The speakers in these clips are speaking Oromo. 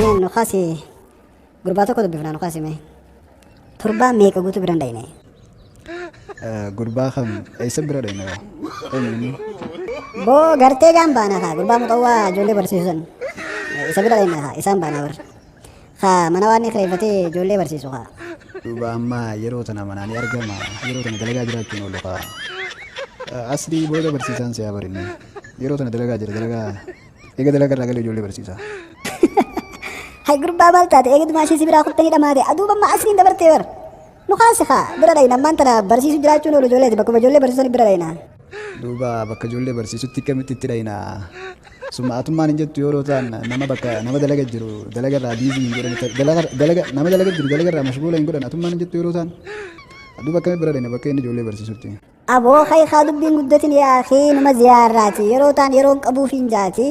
Mee nu kaasi, gurbaa tokko dubbifnaa nu kaasi mee. Torbaa meeqa guutuu biraan dhayne? Gurbaa kam, eessa bira dhayna? Eenyu inni? Boo gartee gaan baana kaa, gurbaa muxawwaa ijoollee barsiisu san. Isa bira dhayna kaa, isaan baana bar. Kaa mana waan inni kireeffatee ijoollee barsiisu kaa. Duuba amma yeroo tana manaa ni argama, yeroo tana dalagaa jiraachuun oolu kaa. Asrii booda barsiisaan si'aa barinne. Yeroo tana dalagaa jira, dalagaa eega dalagaa irraa galee ijoollee barsiisa. Hay gurbaa maal taate, eega dumaashii si biraa kuttanii dhamaate, aduuba amma asriin dabartee bar. Nu kaasi kaa, bira dhayna ammaan tana barsiisu jiraachuun oolu ijoolleeti, bakkuma ijoollee barsiisan bira dhayna. Duuba bakka ijoollee barsiisutti akkamitti itti dhayna? Suma atummaan hin jettu yeroo ta'an nama bakka nama dalaga jiru dalaga irraa biizii hin godhan, dalaga nama dalaga jiru dalaga irraa mashguula hin godhan, atummaan hin jettu yeroo ta'an. Duuba akkamitti bira dhayna bakka inni ijoollee barsiisutti? Aboo hay kaa dubbiin guddatin yaa akii, numa ziyaarraati yeroo ta'an yeroo qabuuf hin jaati.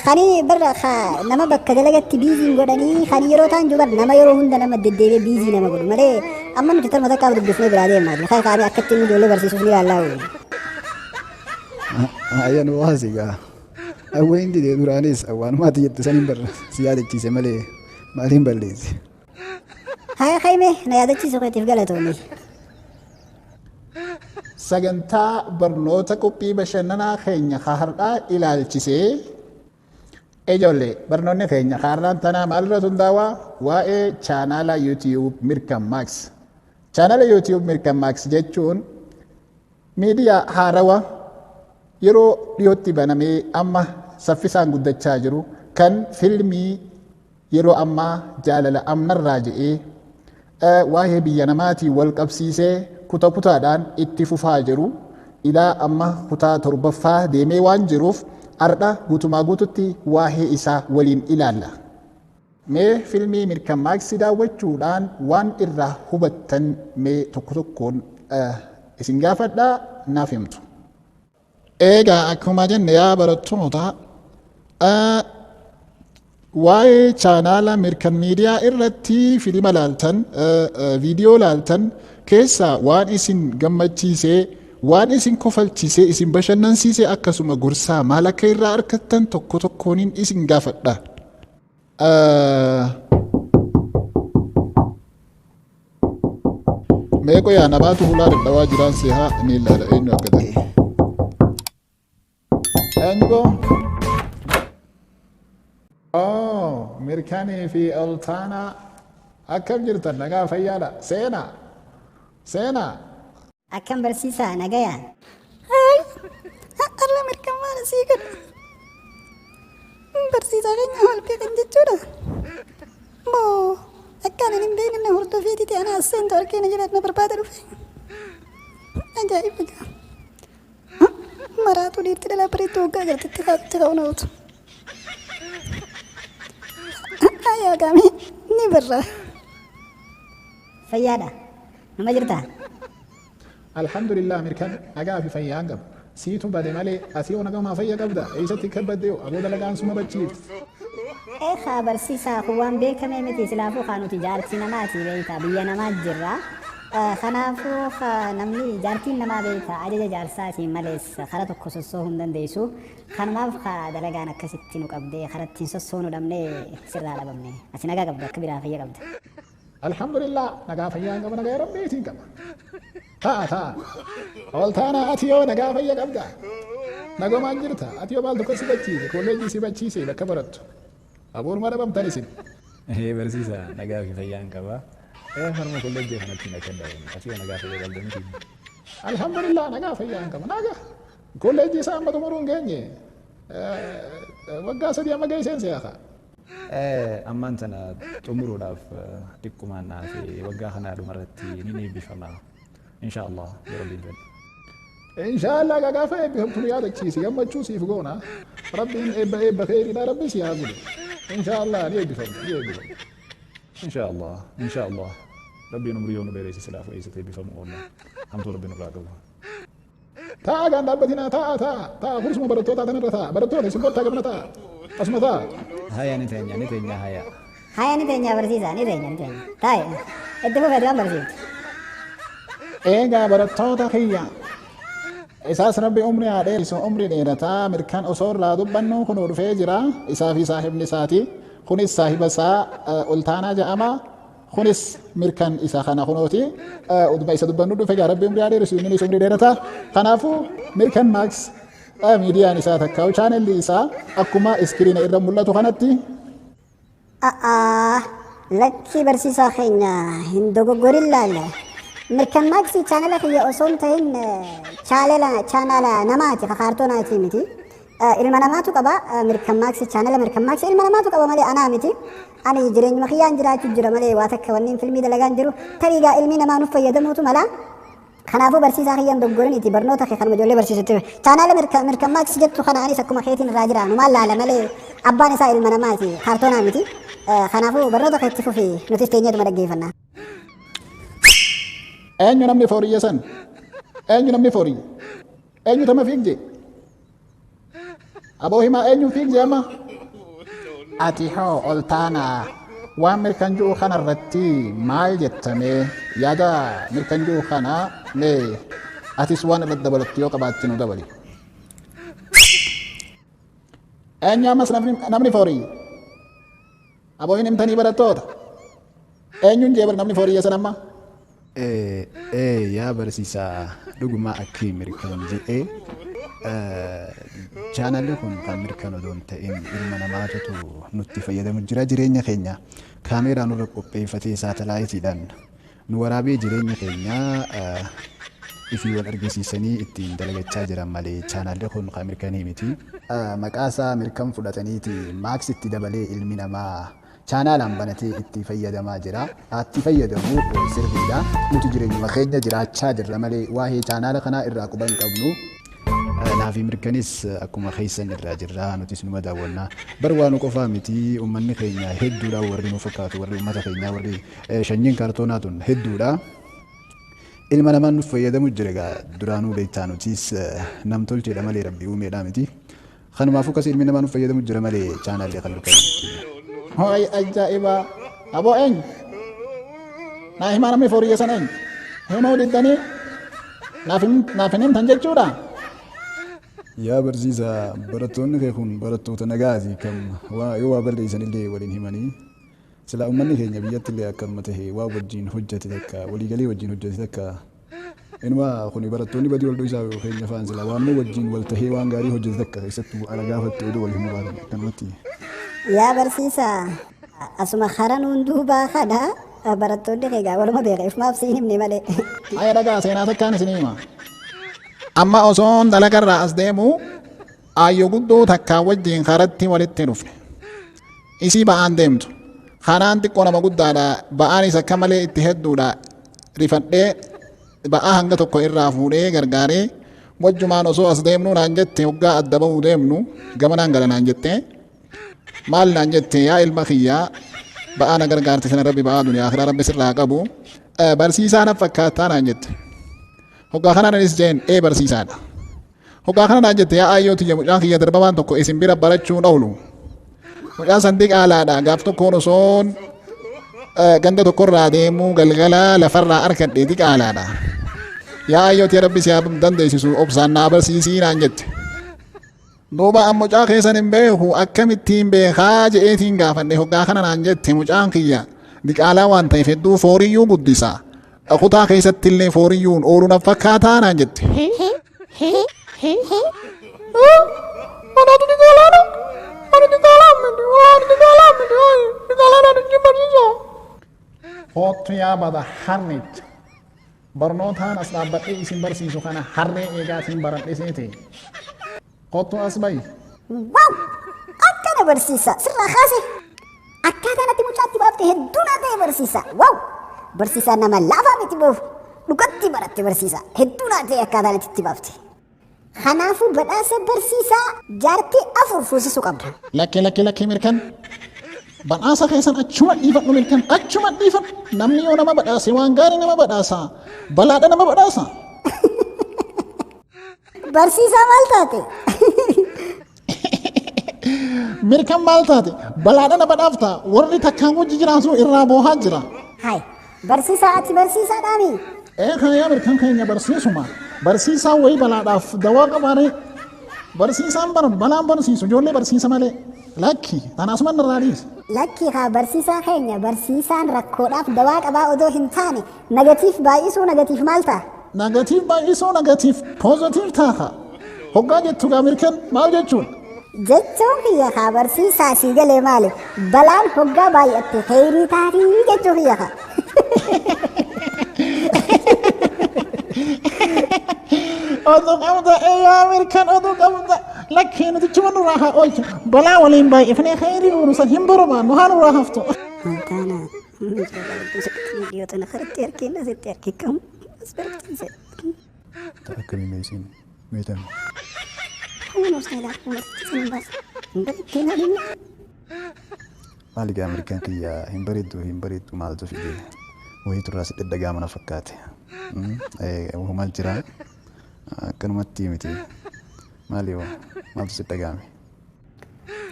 Kani barra kaa nama bakka dalagatti biizii hin godhanii, kani yeroo ta'an jiru bar nama yeroo hunda nama deddeebi'ee biizii nama godhu malee, amma nuti tarma takkaaf dubbifnee biraa deemnaati. Hay kaani akkatti inni ijoollee barsiisuuf ni ilaallaa. Ayya nu waasi gaa. Awween didee duraanis waanumaati jette saniin barra si yaadachiise malee maaliin balleesse? Hay hayme na yaadachiisu keetiif galatoomi. Sagantaa barnoota qophii bashannanaa keenya har'aa ilaalchisee, ijoollee, barnoonni keenya har'aan tanaa maalirratti hundaa'aa? Waa'ee chaanaala YouTube Mirkan Max. Chaanaala YouTube Mirkan Max jechuun miidiyaa haarawa yeroo dhiyootti banamee amma saffisaan guddachaa jiru, kan filmii yeroo ammaa Jaalala Amnarraa jedhee waa'ee biyya namaatiin wal qabsiisee kuta kutaadhaan itti fufaa jiru, ilaa amma kutaa 7ffaa deemee waan jiruuf, har'a guutumaa guututti waa'ee isaa waliin ilaalla. Mee filmii Mirkan Maaksii daawwachuudhaan waan irraa hubattan mee tokko tokkoon isin gaafadhaa, naaf himtu. Egaa akkuma jenne yaa barattoota, waa'ee chaanaala Mirkan Miidiyaa irratti filima laaltan, viidiyoo laaltan keessaa waan isin gammachiisee, waan isin kofalchiisee, isin bashannansiisee, akkasuma gorsaa maal akka irraa argattan tokko tokkooniin isin gaafadha. Meeqo yaa namaatu hulaa dadhawaa jiraan si haa ni ilaala, eenyu akka ta'e. Eenyu boo? Oh, Mirkanii fi Oltaanaa, akkam jirtan? Nagaa fayyaadha? Seenaa. Seenaa. Akkam barsiisaa, nagaya? Hay har'a Mirkan maal asii godhe? Barsiisaa keenya wal beekan jechuudha. Moo akka ani hin beekne na hordofeetiti ana as seentu argee na jala na barbaada dhufe. Ajaa'iba gaa. Maraatu dhiirti dhalaa bareedduu waggaa agartetti kaatutti ka'uun ooltu. Ayyaa gaamee ni barra. Fayyaadha. Numa jirtaa? Alhamdulillah Mirkan, nagaa fi fayyaan qaba. Siitu bade malee asii yoo nagamaa fayya qabda, eessatti kabbadde yoo aboo dalagaan suma bachiifte. Eekaa barsiisaa, kun waan beekamee miti, silaafuu kaa nuti jaartii namaati beektaa, biyya namaa jirra. Kanaafuu namni jaartiin namaa beektaa ajaja jaarsaatiin malees kara tokko sossoohuu hin dandeessu. Kanumaaf kaa dalagaan akkasitti nu qabdee kara ittiin sossoonu dhabnee sirraa dhabamne. Ati nagaa qabda, akka biraa fayya qabda. Alhamdulillah, nagaa fayyaan qaba, nagaa rabbiitiin qaba. Ta'a ta'a. Oltaanaa, ati yoo nagaa fayya qabda. Nagumaan jirta, ati yoo maaltu si bachiise, kolleejjii si bachiise bakka barattu? Aboonuma dhabamtan isin. Ee barsiisa, nagaa fi fayyaan qaba. Ee, harma kolleejjii kanatti hin akka dhabamne. Ati yoo nagaa fayya qabda miti? Alhamdulillah, nagaa fayyaan qaba. Nagaa. Kolleejjii isaa amma xumuruu hin geenye. Waggaa 3 amma geesseen siyaasa. Ammaan tana xumuruudhaaf xiqqumaan fi waggaa kana dhumarratti ni eebbifama. Insha Allah yoo Rabbiin fedhe. Inshaallah, gaafa eebbifamtu nu yaadachiisi, gammachuu siif goona. Rabbiin eebba eebba keeriidha Rabbi si haa godhu. Inshaallah ni eebbifamta, ni eebbifamta. Insha Allah, insha Allah. Rabbiin umrii yoo nu dheeresse silaafuu eessatti eebbifamu oolla. Hamtuu Rabbiin nurraa qabu. Taa'a gaan dhaabbatinaa, taa'a taa'a taa'a, kursuma barattootaa tanarra taa'a. Barattoota, isin kottaa gamana taa'a, asuma taa'a. Haya, ni teenya, ni teenya, haya. Haya, ni teenya barsiisaa, ni teenya, ni teenya. Taa'e itti fufeeti waan barsiiftu. Eegaa barattoota kiyya, isaas Rabbi umrii haa dheerisu, umrii dheerataa. Mirkan osoo irraa dubbannu kunuu dhufee jira, isaa fi saahibni isaati. Kunis saahiba isaa Oltaanaa jedhama. Kunis Mirkan isa kana kunooti. Utuma isa dubbannu dhufe gaa Rabbi umrii haa dheeressu, inninis umrii dheerata. Kanaafuu Mirkan Max miidiyaan isaa takkaa'u chaanelli isaa akkuma iskiriina irra mul'atu kanatti. A'aa lakkii barsiisaa keenya hin dogoggorin laalla. Mirkan Maaksii chaanala kiyya osoo hin ta'in chaalela chaanala namaati ka kaartoonaati miti. Ilma namaatu qaba Mirkan Maaksii chaanala Mirkan Maaksii ilma namaatu qaba malee anaa miti. Ani jireenyuma kiyyaan jiraachuu jira malee waa takka wanniin filmii dalagaan jiru. Tarii gaa ilmi namaa nuuf fayyadamuutu mala. Kanaafuu barsiisaa kiyya hin doggoriniti barnoota kee kanuma ijoollee barsiisutti. Chaanaala Mirkan Maaks jettu kana anis akkuma keetiin irraa jira. Numaan laala malee abbaan isaa ilma namaati kaartoonaa miti. Kanaafuu barnoota kee itti fufi nutis teenyeetuma dhaggeeffanna. Eenyu namni fooriyye san? Eenyu namni fooriyye? Eenyu tama fiigje? Aboo himaa eenyu fiigje amma? Ati hoo ol taanaa waan Mirkan ju'u kana irratti maal jettamee yaada Mirkan ju'u kana mee atis waan irratti dabalattu yoo qabaatte nu dabali. Eenyu ammas namni fooriyye? Aboo hin himtanii barattoota? Eenyuun jee bar namni fooriyye san amma? Ee ee yaa barsiisaa dhugumaa akkii Mirkan je'e chaanalli kun kan Mirkan odoo hin ta'in ilma namaatutu nutti fayyadamu jira jireenya keenya kaameeraa nurra qopheeffatee saatalaayitiidhaan nu waraabee jireenya keenya ifii wal argisiisanii ittiin dalagachaa jiran malee chaanalli kun kan Mirkanii miti. Maqaa isaa Mirkan fudhataniiti Max itti dabalee ilmi namaa chaanaalaan banatee itti fayyadamaa jira. Itti fayyadamu sirriidha. Nuti jireenyuma keenya jiraachaa jirra malee waa'ee chaanaala kanaa irraa quba hin qabnu. Naafi Mirkanis akkuma keessan irraa jirra. Nutis numa daawwanna. Bar waa nu qofaa miti uummanni keenya hedduudha warri nu fakkaatu warri uummata keenyaa warri shanyiin kaartoonaa tun hedduudha. Ilma namaan nuuf fayyadamu jira egaa duraanuu beektaa nutis nam tolcheedha malee Rabbi uumeedha miti. Kanumaafuu kas ilmi namaa nuuf fayyadamu jira malee chaanaalli kan Mirkanii miti. Hoy ajaa'ibaa! Aboo eenyu? Naa himaa namni fooriyye san eenyu? Himuu diddanii naaf hin himtan jechuudha? Yaa barsiisaa barattoonni kee kun barattoota nagaati kan yoo waa balleessan illee waliin himanii silaa uummanni keenya biyyatti illee akkanuma tahe waan wajjin hojjete takka waliigalee wajjin hojjete takka inuma kuni barattoonni badii wal dhoysaa keenya fa'aan silaa waanuma wajjin wal tahee waan gaarii hojjete takka keessattuu ala gaafatti odoo wal himuu baatan akkanumatti. Yaa barsiisaa asuma haranuun duubaa kana barattoonni kee gaa waluma beeka ifumaaf siin himne malee. Haya dhagaa seenaa takkaan isinii hima. Amma osoon dalagarraa as deemu aayyo guddoo takkaa wajjin karatti walitti dhufne. Isii ba'aan deemtu. Karaan xiqqoo nama guddaadha. Ba'aanis akka malee itti hedduudha. Rifadhee ba'aa hanga tokko irraa fuudhee gargaaree wajjumaan osoo as deemnu naan jette hoggaa adda ba'uu deemnu gamanaan gala naan jette. Maal naan jette yaa ilma kiyyaa ba'aa na gargaarte sana Rabbi ba'aa duniyaa akhiraa Rabbi sirraa qabu. Barsiisaa na fakkaattaa naan jette. Hoggaa kanaan anis jeen ee barsiisaadha. Hoggaa kana naan jette yaa aayyoo tiyya mucaan kiyya darbamaan tokko isin bira barachuun oolu. Mucaan san diqaalaadha gaaf tokkoon osoon ganda tokkorraa deemuu galgala lafarraa arkadhe diqaalaadha. Yaa aayyoo tiyya Rabbi si haa dandeessisu obsaan naa barsiisii naan jette. Duuba an mucaa keessan hin beeku akkamittiin beekaa je'eetiin gaafadhe hoggaa kana naan jette mucaan kiyya diqaalaa waan ta'eef hedduu fooriyyuu guddisa. Kutaa keessatti illee fooriyyuun oolu na fakkaataa naan jette. Anaatu diqaalaadha. Ani diqaalaa miti. Ani diqaalaa miti. Diqaalaadhaan hin barsiisa. Koottu yaa bada harricha. Barnootaan as dhaabbadhee isin barsiisu kana harree eegaatiin baradhe seete. Koottu as bahi. Waaw! Akkana barsiisa sirraa kaase. Akkaataan ati mucaatti baafte hedduu naa ta'e barsiisa. Waaw! Barsiisaa nama laafaa miti boof. Dhugatti baratte barsiisa. Hedduu naa ta'e akkaataan ati itti baafte. Kanaafuu badhaasa barsiisaa jaartii 4 fuusisuu qabda. Lakki lakki lakki Mirkan. Badhaasa keessan achuma dhiifadhu Mirkan achuma dhiifadhu. Namni yoo nama badhaase waan gaarii nama badhaasa. Balaadha nama badhaasa. Barsiisaa maal taate? Mirkan maal taate? Balaadha na badhaafta. Warri takkaan wajji jiraatu irraa boohaa jira. Hai, barsiisaa ati barsiisaadhaami? Ee kaayaa Mirkan keenya barsiisuma. Barsiisaan wayii balaadhaaf dawaa qabaaree. Barsiisaan bar balaan barsiisu ijoollee barsiisa malee. Lakki tanaasuman irraa dhiisi. Lakki haa barsiisaa keenya barsiisaan rakkoodhaaf dawaa qabaa odoo hin taane negative baay'isuu negative maal ta'a? Negative baay'isuu negative positive ta'a. Hoggaa jettu gaa Mirkan maal jechuudha? Jechuun kiyya haa barsiisaa sii galee maali? Balaan hoggaa baay'atte kheyrii taatii jechuu kiyya haa. Oduu qabda yaa Mirkan oduu qabda. Lakkii nuti chuma nurraa haa oolchu. Balaa waliin baay'ifnee kheyrii goonu san hin barbaannu haa nurraa haftu. Taana viidiyoo tana karatti argina asitti argikamu as barsiise. Akkamii meesiin meetame. Humna seelaa uummatatti sin baasa. Hin bareeddee naalinni. Maali gaa Mirkan kiyya hin bareeddu hin bareeddu maaltu fide wayiitu irraa si dhadhagaama na fakkaate. Uumaa jira akkanumatti miti maali hoo maaltu si dhagahame?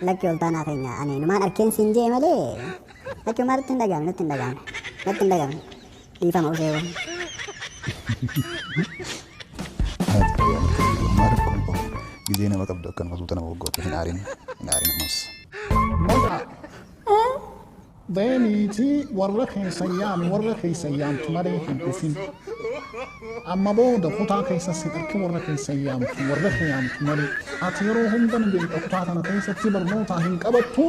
Lakki ol taanaa keenya ani numaan arkeen siin jee malee lakki maalitti hin dhagahamne natti hin dhagahamne natti hin dhagahamne dhiifama usee hoo. Gizee nama qabdu akkanuma suuta nama goggootu hin aarin hin aarin ammas. Maqaa deemiitii warra keessan yaami warra keessan yaamtu malee hin dhufin. Amma booda kutaa keessa sin arkin warra keessan yaamtu warra kee yaamtu malee ati yeroo hunda ni beekta kutaa tana keessatti barnootaa hin qabattu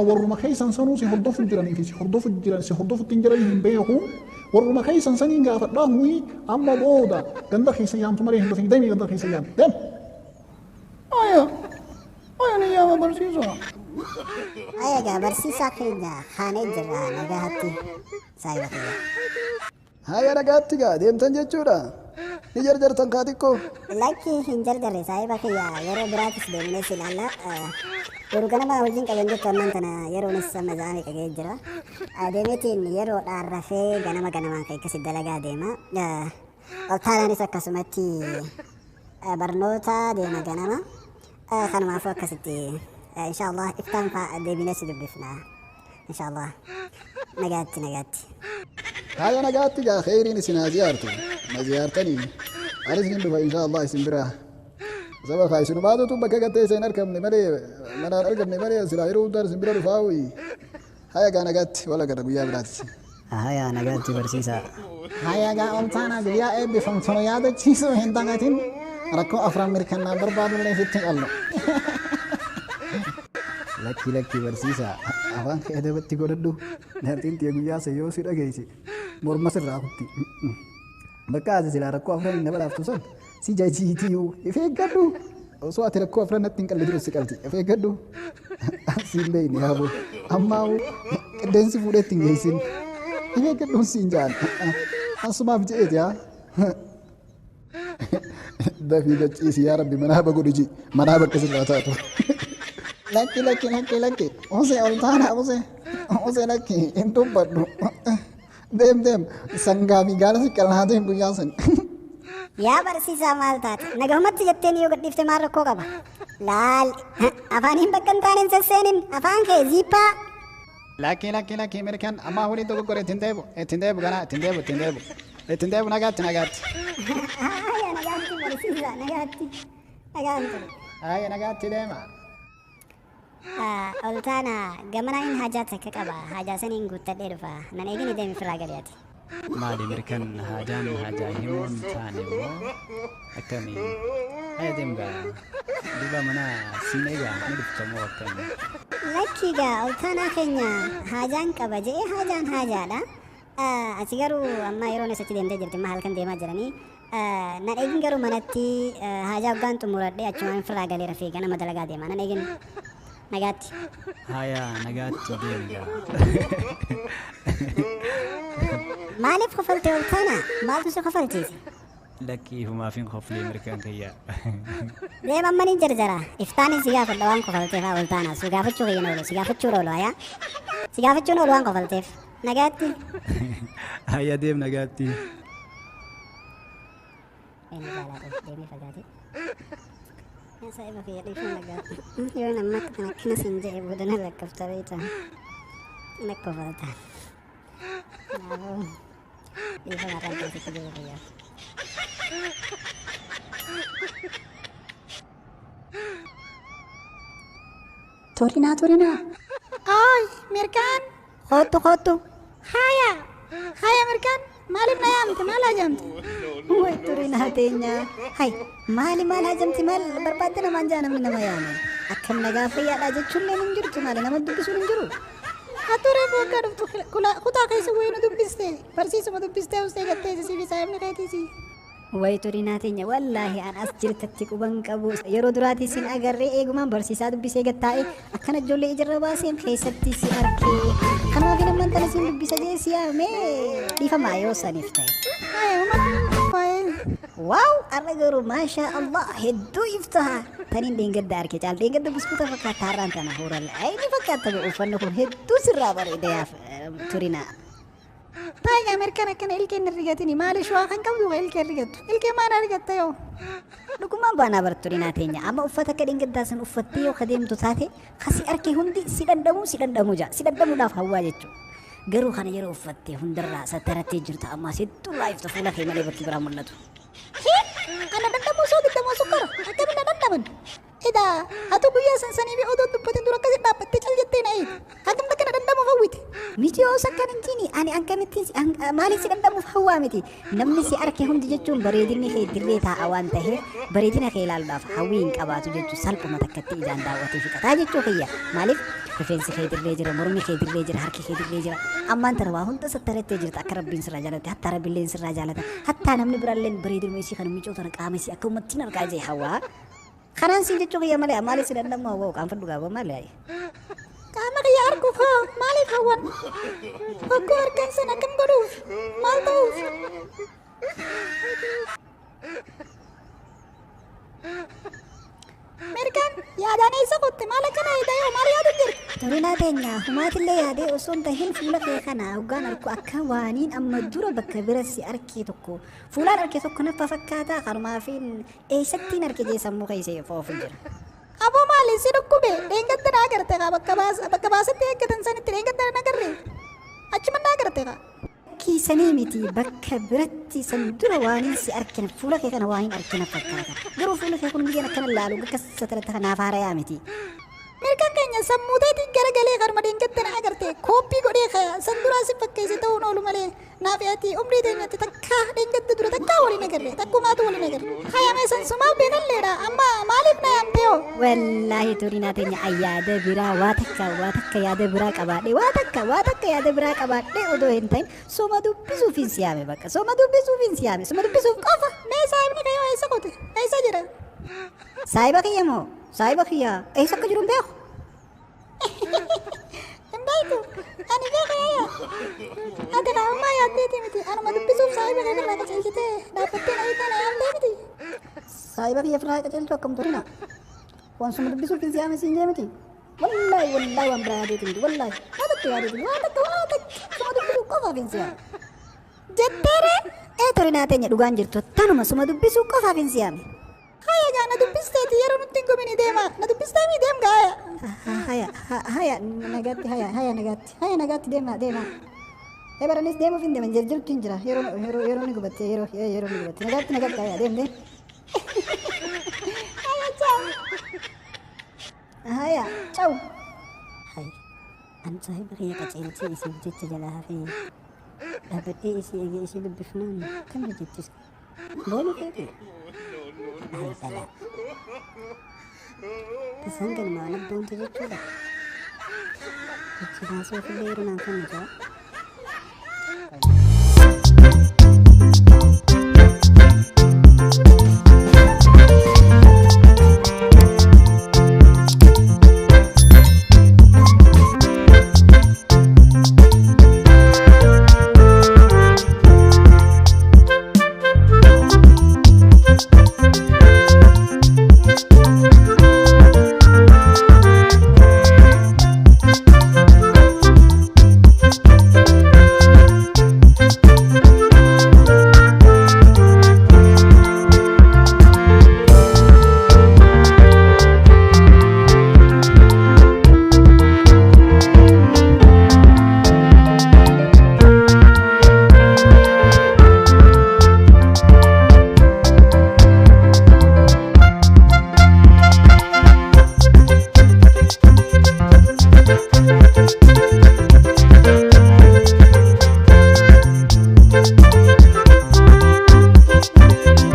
warruma keessan sanuu si hordofu jiranii fi si hordofu jiran si hordofutti hin jiran hin beeku warruma keessan saniin gaafadhaa huyi amma booda ganda keessan yaamtu malee hin dhufin deemii ganda keessan yaami deem. Aya. Aya ni yaama barsiisaa. Aya gaa barsiisaa keenya kaanee jirra nagaatti saayiba kiyya. Haya nagaatti gaa deemtan jechuudha. Ni jarjartan kaa xiqqoo. Lakki hin jarjarre saayiba kiyya yeroo biraatis deemnees ilaalla. Yeroo ganama hojiin qaban jettu ammaan tana yeroonis amma za'a meeqa ga'ee jira. Deemeetiin yeroodhaan rafee ganama ganamaan kan akkasi dalagaa deema. Oltaanaanis akkasumatti barnoota deema ganama. Kanumaafuu akkasitti inshallah iftaan fa'a deebinee si dubbifna. Inshallah nagaatti nagaatti. Haya nagaatti gaa kheyriin isin haa ziyaartu. Na ziyaartanii. Anis nin dhufa inshallah isin biraa. Saba kaa isin baatutu bakka gattee isa hin argamne malee manaan argamne malee silaa yeroo hundaan isin bira dhufaa hoyi. Haya gaa nagaatti wal agarra guyyaa biraatti. Haya nagaatti barsiisaa. Haya gaa oltaanaa guyyaa eebbifamtu nu yaadachiisuu hin dagatin rakkoo afran mirkannaan barbaadullee sitti qallu. Lakki lakki barsiisaa afaan kee adabatti godhadhu. Jaartiin tiyya guyyaa san yoo si dhageesse morma sirraa kutti. Bakka ati silaa rakkoo afran hin dabalaaftu san si jajiitiyu if eeggadhu. Osoo ati rakkoo afran natti hin qalle dura si qalti if eeggadhu. Siin beeyne yaaboo ammaa qilleensi fuudhee ittiin geessin. If eeggadhuun siin jaan. Asumaaf je'eeti haa. Dafii gacciisi yaa rabbi manaaba godhi ji manaaba akka sirraa taatu. Lakki lakki lakki lakki usee oltaanaa usee usee lakki hin dubbadhu. Deem deem sangaa fi gaala si qalnaa deem guyyaa san. Yaa barsiisaa maal taate? Nagahumatti jetteen yoo gadhiifte maal rakkoo qaba? Laal afaaniin bakka hin taane hin sesseenin afaan kee ziippaa. Lakki lakki lakki Mirkan ammaa waliin dogoggore ittiin deebu ittiin deebu ganaa ittiin deebu ittiin deebu ittiin deebu nagaatti nagaatti. Aya nagaatti barsiisaa nagaatti nagaan ture. Aya nagaatti deema. Oltaana gamanaa hin haajaa takka qaba haajaa saniin guuttadhee dhufa nan eegini deemi firraa gali ati. Maali Mirkan haajaan haajaa himuu hin taane moo akkami? Haya deem gaa duuba mana siin eegaa ni dhufta moo akkami? Lakki gaa oltaanaa keenya haajaan qaba je'ee haajaan haajaadha. Ati garuu amma yeroon achi deemtee jirti amma halkan deemaa jiranii. Nan eegin garuu manatti haajaa hoggaan xumuradhee achumaan firraa galee rafee ganama dalagaa deema nan eegin nagaatti. Haya nagaatti deemi gaa. Maaliif kofalte oltaanaa? Maaltu si kofalchiise? Lakki ifumaaf hin koflee Mirkan kiyya. Deema amma ni jarjara. Iftaanin si gaafadha waan kofalteef haa oltaanaa. Si gaafachuu kiyya oolu. Si gaafachuu oolu hayaa. Si gaafachuun oolu waan kofalteef. Nagaatti. Haya deem nagaatti. Inni jaalaa deemee fagaate. Yaa saahiba kiyya dhiifama nagaa. Yoo namni akka kana akkana siin jedhe booda na lakkoofta beektaa. Na kofalta. Kanaafuu dhiifama irraan kan sitti jiru kiyya. Turinaa turinaa. Ay, Mirkaan. Kottu kottu. Haya. Haya Mirkaan. Maaliif na yaamte? Maal hajamte? Way turinaa teenya. Hay maali maal hajamti maal barbaadde namaan jaa namni nama yaame. Akkam nagaa fayyaadhaa jechuullee hin jirtu maali nama dubbisuun hin jiru. Ati reefu akka dhuftu kutaa keessa wayii nu dubbiste. Barsiisuma dubbistee ustee gattee si fi saayibni keetiisi. Way turinaa teenya wallaahi an as jirtatti quban qabu yeroo duraatii sin agarree eegumaan barsiisaa dubbisee gattaa'e akkana ijoollee ijarra baaseen keessatti si arkee kanaaf namni tana sin dubbisa jee si yaame dhiifamaa yoo saniif ta'e. Waaw har'a garuu maashaa Allah hedduu iftaha taniin dheengadda arke caal dheengadda buskuuta fakkaata har'aan tana horal ayni fakkaata uffanni kun hedduu sirraa bareeda yaaf turinaa. Taa'ee Ameerikaan akkana ilkeen rigatini maali shawaa kan qabdu waa ilkeen rigattu ilkee maal rigatta yoo. Dhugumaan baanaa bar turinaa teenya amma uffata akka dheengaddaa san uffattee yoo kadeemtu taate kasi arke hundi si dhandhamuu jaa si dhandhamuudhaaf hawwaa jechuudha. Garuu kana yeroo uffattee hundarraa sattarattee jirta ammas hedduu laayifta fuula kee malee bakki biraa mul'atu. Ana dhandhamuu soo diddamoo sukkara akkamiin na dhandhaman? Edaa atu guyyaa san sanii fi odoo dubbatin dura akkasi dhaabbattee cal jettee na eegi. Hagam takka na dhandhamuuf hawwite. Miti yoo sakkan hin jiini ani akkamittiin maaliif si dhandhamuuf hawwaa miti namni si arke hundi jechuun bareedinni kee dirree taa'a waan ta'eef bareedina kee ilaaluudhaaf hawwii hin qabaatu jechuun salphuma takkatti ijaan daawwatee fixataa jechuu kiyya maaliif rifeensi kee dirree jira mormi kee dirree jira harki kee dirree jira ammaan tana waa hunda sattarattee jirta akka rabbiin sirraa jaalate hattaa rabbiilleen sirraa jaalata hattaa namni biraalleen bareedinuma isii kana micoo tana qaama isii akka uummattiin argaa jee hawwaa kanaan siin jechuu kiyya malee maaliif si dhandhamu hawwaa qaanfadhu gaaba malee. Qaama kiyya arguuf haa maaliif hawwan? Hogguu argan sana akkam godhuuf? Maal ta'uuf? Mirkaan yaadaan eessa qotte maal akkana eedayoo maal yaadu jirti? Turinaa teenya humaatillee yaadee osoo hin tahin fuula kee kana hoggaan arku akka waaniin amma dura bakka bira si arkee tokko fuulaan arkee tokko nafa fakkaataa kanumaafin eessattiin arke jee sammuu keessa foofu jira. Aboo maali si dhukkube dheengadda na agarte kaa bakka baasatti eeggatan sanitti dheengadda na agarre achuma na agarte kaa. Kiisanii miti bakka biratti san dura waaniin si arkina fuula kee kana waaniin arkina fakkaata garuu fuula kee kun biyyaan akkana laalu akka satarata kanaaf haarayaa miti. Mirkaan keenya sammuu teetiin garagalee kanuma dheengadda na agarte kooppii godhee san duraa si fakkeesse ta'uun oolu malee naaf ati umrii teenyatti takkaa dheengadda dura takkaa waliin agarre takkumaatu waliin agarre hayamee san sumaaf beekalleedha amma maaliif na yaamte yoo. Wallaahi turinaa teenya yaada biraa waa takka yaada biraa qabaadhe waa takka yaada biraa qabaadhe odoo hin ta'in soma dubbisuuf hin siyaame bakka soma dubbisuuf hin siyaame soma dubbisuuf qofa. Mee saayibni kayyoo eessa qote eessa jira? Saayiba kiyya moo saayiba kiyya eessa akka jiru hin beeku. Hin beektu ani beeka yaya ati qaamummaa yaaddeeti miti anuma dubbisuuf saayiba kee irraa qaceelchitee dhaabbattee na hiikaa na yaamtee miti. Saayiba kiyya irraa qaceelchuu akkam turina? Waan suma dubbisuuf hin siyaame siin jee miti. Wallaahi wallaahi waan biraa yaadeeti miti wallaahi waa takka yaadeeti waa takka suma dubbisuu qofaaf hin siyaame. Jetteere ee turinaa teenya dhugaan jirtu tanuma suma dubbisuu qofaaf hin siyaame. Haya gaa na dubbisteeti yeroo nutti hin gomini deema na dubbistee deem gaaya. Haya haya nagaatti haya haya nagaatti haya nagaatti deema deema. Ee baranis deemuuf hin deeman jirtu hin jira yeroo ni gubatte yeroo ni gubatte nagaatti nagaatti haya deem deem. Haya ciao. Haya ciao. Hay an saahiba kiyya qaceelchee isiif jecha jalaa hafee dhaabbadhee isii eegee isii dubbifnaan kam jettis boonu keeti. Ay balaa. Tasaan galmaa nabboonte jechuudha. Jechi baasuuf illee yeroo naan kennu jira.